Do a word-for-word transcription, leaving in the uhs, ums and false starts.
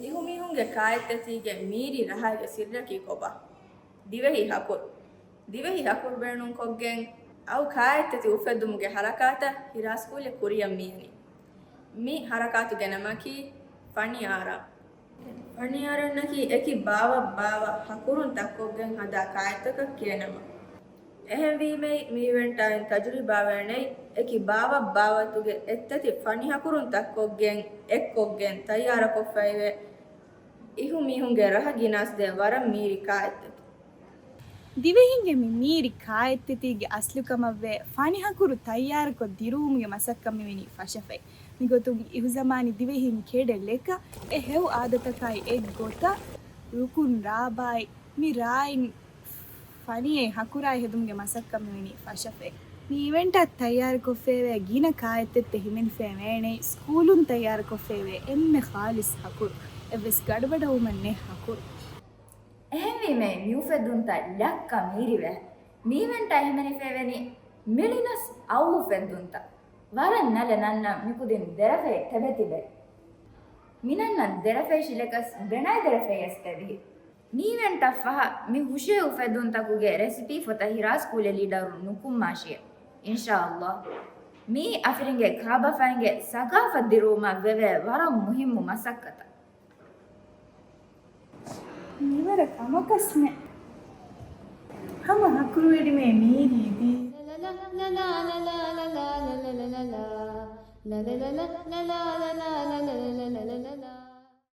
އިހުމީހުންގެ ކާއެއްތަތީގެ މީރި ރަހައިގެ ސިއްރަކީ ކޮބާ؟ ދިވެހި ހަކުރު. ދިވެހި ހަކުރު ބޭނުންކޮށްގެން އައު ކާއެއްތަތި އުފެއްދުމުގެ ހަރަކާތަށް ހިރާ ސްކޫލެއް ކުރިއަށް މިޔަނީ. މި ހަރަކާތުގެ ނަމަކީ ފަނި އާރާ. ފަނިއާރަންނަކީ އެކި ބާވަށް ބާވަށް ހަކުރުން ތައްކޮށްގެން ހަދާ ކާއެއްތަކަށް ކިޔަނަމަ. އެހެންވީމައި، މި އިވެންޓާއިން ތަޖުރިބާވެވެނީ އެކި ބާވަށް ބާވަތުގެ އެއްތަތި ފަނި ހަކުރުން ތައްކޮށްގެން އެއްކޮށްގެން ތައްޔާރަކޮށްފައިވޭ އިހުމީހުންގެ ރަހަ ގިނާސްދޭ ވަރަށް މީރި ކާއެއްތަތި. ދިވެހިންގެ މި މީރި ކާއެއްތަތީގެ އަސްލުކަމަށްވެ ފަނިހަކުރު ތައްޔާރުކޮށް ދިރުވުމުގެ މަސައްކަތް މިވެނީ ފަށަފައި. މިގޮތުން އިހުޒަމާނީ ދިވެހިން ކެޑެ ލެކަށް އެ ހެޔޮ އާދަތަކާއި އެއްގޮތަށް ރުކުން ރާބާއި މި ރާއިން ފަނިއެއް ހަކުރާއި ހެދުމުގެ މަސައްކަތް މިވެނީ ފަށަފައި. މި އިވެންޓަށް ތައްޔާރުކޮށްފައިވޭ ގިނަ ކާއެއްތައްތައް ހިމެނިފައި ވޭނެ، ސްކޫލުން ތައްޔާރުކޮށްފައިވޭ އެންމެ ޚާލިޞް ހަކުރު، އެއްވެސް ގަޑުބަޑަވުމެއް ނެތް ހަކުރު. އެހެންވީމައި، މި އުފެއްދުންތައް ލައްކަ މީރިވޭ. މި އިވެންޓާ ހިމެނިފައިވެނީ މިޅިނަސް އައު އުފެއްދުންތައް. ވަރަށް ނަލަ ނަންނަ މިކުދިން ދެރަފައި ތެބެތިބެ. މިނަންނަ ދެރަފައި ޝިލަކަސް ބެނާއި ދެރަފައި އަސްތެވި. މި އިވެންޓަށް ފަހަ މި ހުށައި އުފެއްދުންތަކުގެ ރެސިޕީ ފޮތަށް ހިރާ ސްކޫލެއް ލީޑަރު ނުކުންމާށި. އިންޝާﷲ. މީ އަފިރިންގެ ކާބަފައިންގެ ސަގާފަތް ދިރުވުމަށް ވެވޭ ވަރަށް މުހިއްމު މަސައްކަތަށް. މިވަރަށް ކަމަކަސް ނެތް. ހަމަ ހަކުރުވެރިމޭ މީރީ ދީ.